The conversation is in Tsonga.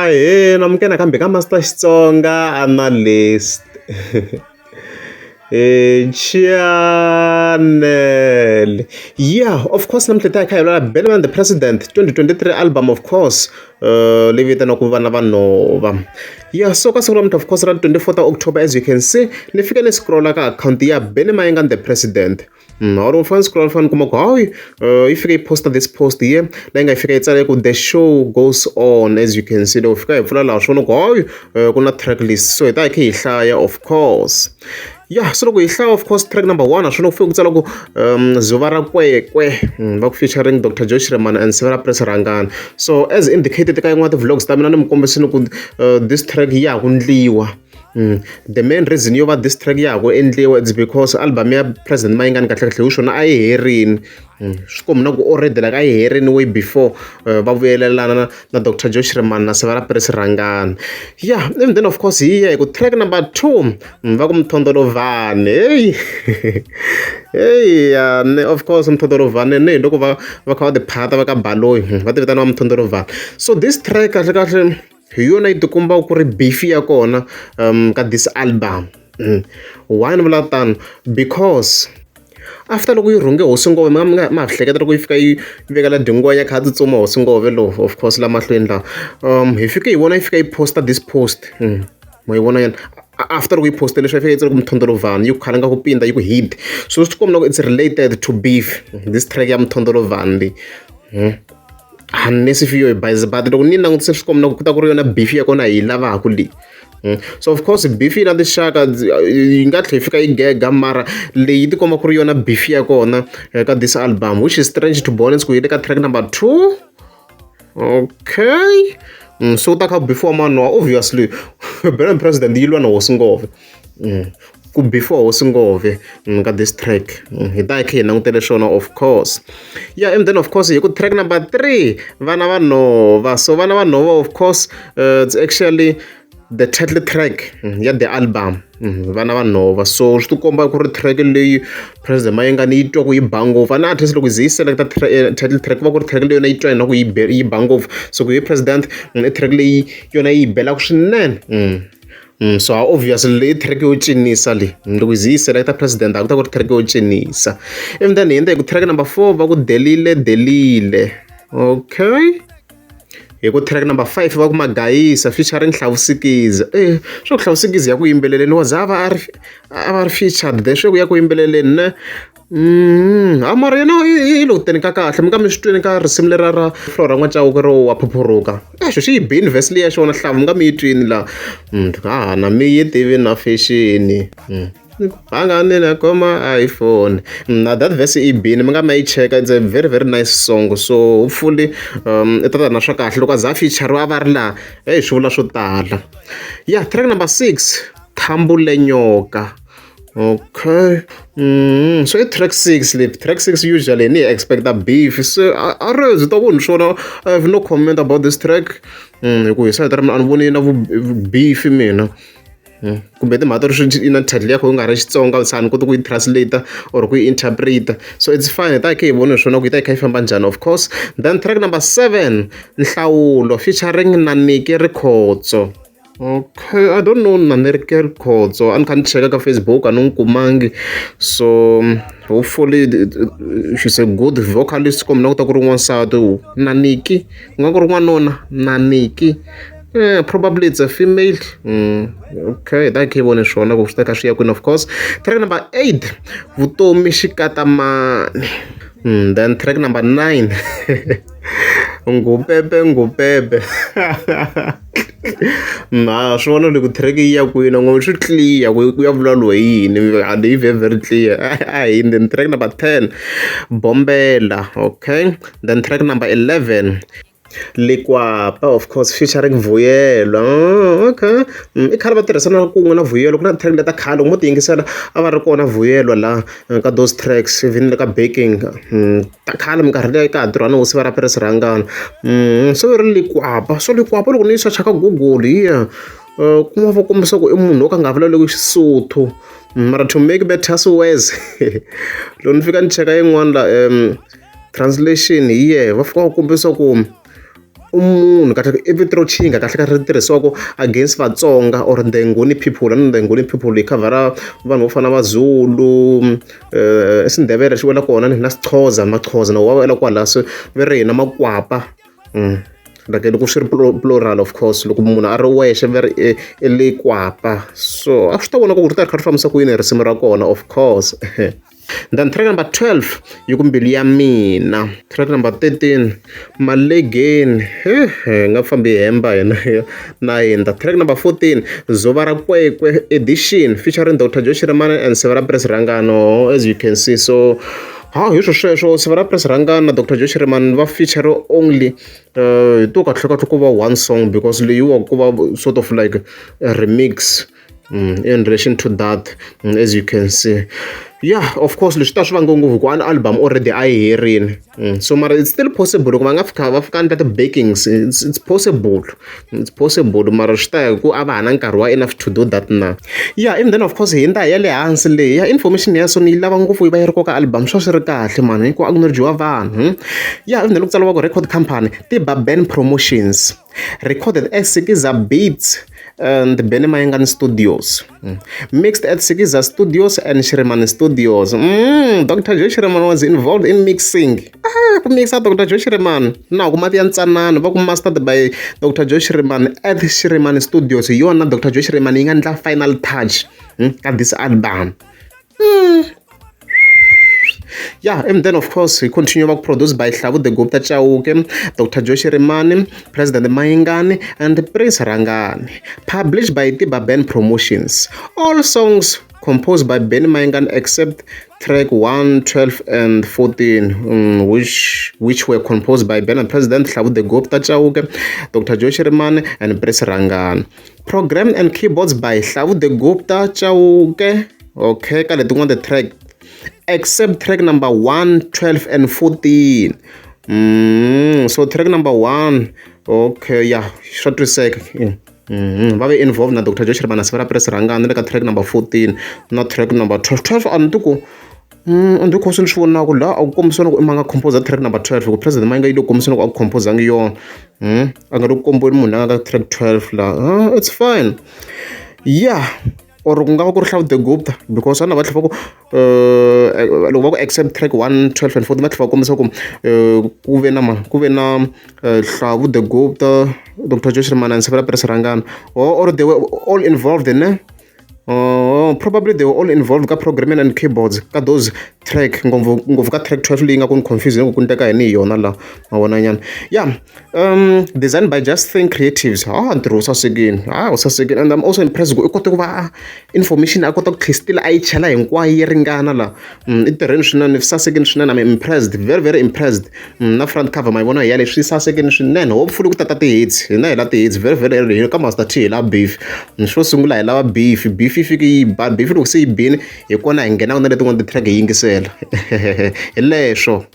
Ahee, namukela nakambe ka Master Xitsonga Analyst channel. Yeah, of course namuntlha hi ta hi kha hi vulavula Benny the President 2023 album of course leyi vitaniwaka Vana va Nhova. Yeah, so ka siku ra namuntlha of course ra 24 ta October, as you can see, ni fike ni scrolla ka akhawunti ya Benny Mayengani the President. Or u fanele scroll fane kuma ku hayi, yi fika yi posta this post here leyi nga yi fika yi tsale ku "The show goes on". As you can see, loko fika hi pfula laha swona ku hayi, ku na track list, so hi ta hi kha hi hlaya of course. Yeah, so loko hi hlaya, of course, track number one, swona ku fika ku tsala ku "Zuva Ra Kwekwe", va ku featuring Dr Joe Shirimani and Sivera Press Rhangani. So as indicated ka yin'wana ti-vlogs ta mina, ni mi kombisini ku this track ya ha ku ndliwa. The main reason yo va this track ya ha ku endliwa, it's because album ya President Mayengani kahle kahle hi swona a yi herini. Swi kombi na ku already like a yi herini way before va vuyelelana na Dr Joe Shirimani na Sivara Press Rhangani. Yeah, and then of course hi ya hi ku track number two, va ku "Mthondolovhani". Hey hey, ya ne, of course Mthondolovhani ne hi loko va kha va tiphata va ka Baloyi, va ti vitana va Mthondolovhani. So this track kahle kahle hi yona yi tikomba ku ri beef ya kona ka this album. Why ni vula tano? Because after loko yi rhunge Hosi Ngove, mi nga ma ha hleketa loko yi fika yi vekela dingwenya kha a tsutsuma Hosi Ngove lowu, of course la mahlweni laha, hi fike hi vona yi fika yi posta this post. Ma yi vona yena after loko yi poste leswi, yi fika yi tsale ku "Mthondolovhani", yi ku khala nga ku pinda yi ku hit. So swi tikomba loko it's related to beef, this track ya "Mthondolovhani" leyi. Unless if yo hi bayiza, but loko ni langutise swi komba ku ta ku ri yona beef ya kona hi yi lavaka leyi. So of course beef yi na tinxaka, yi nga tlhela yi fika yi gega, mara leyi yi tikomba ku ri yona beef ya kona ka this album, which is strange, to be honest, ku yi le ka track number two. Okay. So ta kha before manwa, obviously Benny President yi lwa na Hosi Ngove. Ku before Hosi Ngove ka this track. Hi ta hi kha hi langutele swona of course. Yeah, and then of course hi ku track number 3, "Vana va Nhova". So "Vana va Nhova", of course, it's actually the title track ya the album, "Vana va Nhova". So swi tikomba ku ri track leyi President Mayengani yi twa ku yi ba ngopfu. A na artist loko ze yi selecta title track, ku va ku ri track leyi yona yi twa na ku yi ba ngopfu. So ku hi President, i track leyi yona yi belaka swinene. So obviously leyi track yo cinisa leyi, loko ze yi selecta President, a ku ta ku ri track yo cinisa. And then hi endla hi ku track number 4, va ku "Delile Delile". Okay, hi ku track number 5, va ku "Magayisa" featuring Hlavusikiza. Swo ku Hlavusikiza ya ku yimbeleleni wa za a va a ri a va ri featured then swi ku ya ku yimbeleleni ne. A mara yena yi le ku teni ka kahle, mi nga mi swi twini ka risimu lera ra Flora N'waChauke ro wa phuphuruka, xo xi yi bini verse liya xona Hlavu, mi nga mi yi twini laha. Ha na mi yi tivi na fashion bangani na khoma iPhone na that verse i bini, mi nga ma yi cheka. It's a very very nice song, so hopefully i ta ta na swa kahle loko a za a feature a va ri laha. Hey, swi vula swo tala. Yeah, track number 6, "Thambule Nyoka". Okay. So i track 6 leyi. Track 6 usually ni expecta beef. So a ri byi ta voni swona. I have no comment about this track. Hi ku hi side ra mina a ni voni na beef mina. Kumbe timhaka to ri na title ya kho yi nga ri Xitsonga, se a ni koti ku yi translate or ku yi interpreta. So it's fine, hi ta hi kha hi vona swona ku yi ta yi kha yi famba njhani of course. Then track number 7, "Nhlawulo" featuring Naniki Rikhotso. Okay, I don't know Naniki Rikhotso. A ni kha ni cheka ka Facebook, a ni n'wi kumangi. So hopefully she's a good vocalist, kumbe na ku ta ku ri n'wansati Naniki, ku nga ku ri n'wanuna Naniki. Probably it's a female. Okay, hi ta kha hi vone swona ku swi ta kha swi ya kwini of course. Track number 8, "Vutomi Xikatamani". Then track number 9, "Ngupepe Ngupepe". Ha swi vona loko track yi ya kwini ngo swi clear ku ya vulavuriwa hi yini, and yi very very clear. A hi then track number 10, "Bombela". Okay, then track number 11, "Likwapa", of course featuring Vuyelo. Oh, okay. I khale va tirhisana kun'we na Vuyelo, ku na track leta khale loko mo ti yingisela a va ri kona Vuyelo la ka those tracks, even le ka backing ta khale minkarhi leyi ka ha tirha na Hosi va ra Press Rhangana. So ri Likwapa, so Likwapa loko ni yi search ka Google hiya, kuma va kombisa ku i munhu wo ka nga vulavuleki Xisotho. Mara to make matters worse, loko ni fika ni cheka yin'wana la translation hi yehe, va fika va kombisa ku i U munhu kahle i vito ro chinga kahle kahle ri tirhisiwaka against Vatsonga or the Nguni people and the Nguni people yi khavhara vanhu vo fana na Mazulu isiNdebele xi wela kona na siXhosa Maxhosa na wa wela kwala so va ri hina makwapa like loko swi ri plural of course loko munhu a ri wexe va ri i likwapa so a swi ta vona ku ri ta ri kha ri fambisa ku yini risimu ra kona of course. Then track number 12 yi ku mbilu ya mina track number 13 malegeni hi nga fambi hi hemba hina na hindza track number 14 zuva ra kwekwe edition featuring Dr Joe Shirimani and Severa Press Rangano as you can see so ha hi swo sweswo Severa Press Rangano na Dr Joe Shirimani va feature only hi to kahle kahle ku va one song because leyiwa ku va sort of like a remix in relation to that as you can see yeah of course leswi ta swi vanga ngopfu ku an album already a yi herini so mara it's still possible loko va nga fika va fika endla ti-backings it's possible it's possible mara swi ta ya hi ku a va ha na nkarhi wa enough to do that na yeah and then of course hi ndza ya le hansi leyi ya information ya so ni yi lava ngopfu yi va yi ri koka album swa swi ri kahle mani hi ku acknowledge-iwa vanhu yeah even loko tsariwa ku record company Tiba Ben Promotions recorded at Sikiza Beats and Benny Mayengani Studios. Mixed at Sikiza Studios and Shirimani Studios. Dr. Joe Shirimani was involved in mixing. Ah, ku mixa Dr. Joe Shirimani. Na ku mati ya ntsanana va ku mastered by Dr. Joe Shirimani at Shirimani Studios. Hi yona Dr. Joe Shirimani yi nga endla final touch ka this album. Yeah, and then of course he continue work produced by Hlavu the Gupta Chauke, Dr. Joe Shirimani, President Mayengani, and Prince Rangani. Published by Tiba Ben Promotions. All songs composed by Benny Mayengani except track 1, 12, and 14, which were composed by Ben and President Hlavu the Gupta Chauke, Dr. Joe Shirimani, and Prince Rangani. Program and keyboards by Hlavu the Gupta Chauke. Okay, ka letin'wana the track except track number 1, 12, and 14. So track number 1, okay, yeah, swa twiseka. Va ve involved na Dr. Joe Shirimani na Sivera Press Rangani le ka track number 14 na track number 12. 12 a ni ti ku a ni ku swi ni swi vonaka laha a ku kombisiwa ku i ma nga compose track number 12 ku President Mayengani yi le ku kombiseni ku a ku compose-angi yona a nga le ku kombiweni munhu la nga ka track 12 laha it's fine yeah or ku nga va ku ri Hlavu the Gupta because a na va tlhela va ku loko va ku except track 1 12 and 14 va tlhela va kombisa ku ku ve na ma ku ve na Hlavu the Gupta Dr. Joe Shirimani and Sivera Press Rangani or they were all involved ne probably they were all involved ka programming and keyboards ka those track ngopfu ngopfu ka track 12 leyi nga ku ni confuse ku ku ndleka yini hi yona la ma vona nyana yeah designed by Just Think Creatives ah ntirho wu sasekile ah wu sasekile and I'm also impressed ku i kote ku va information a kota ku tlhe still a yi chela hinkwayo yi ringana la i tirheni swinene swi sasekile swinene I'm impressed very very impressed na front cover ma yi vona hi ya leswi sasekile swinene hopefully ku tata ti-hits hina hi la ti-hits very very early hi ka Master T hi la beef xo sungula hi lava beef beef yi fike yi ba beef loko se yi bini hi kona hi nghenaka na letin'wana ti-track hi yingisela hi leswo.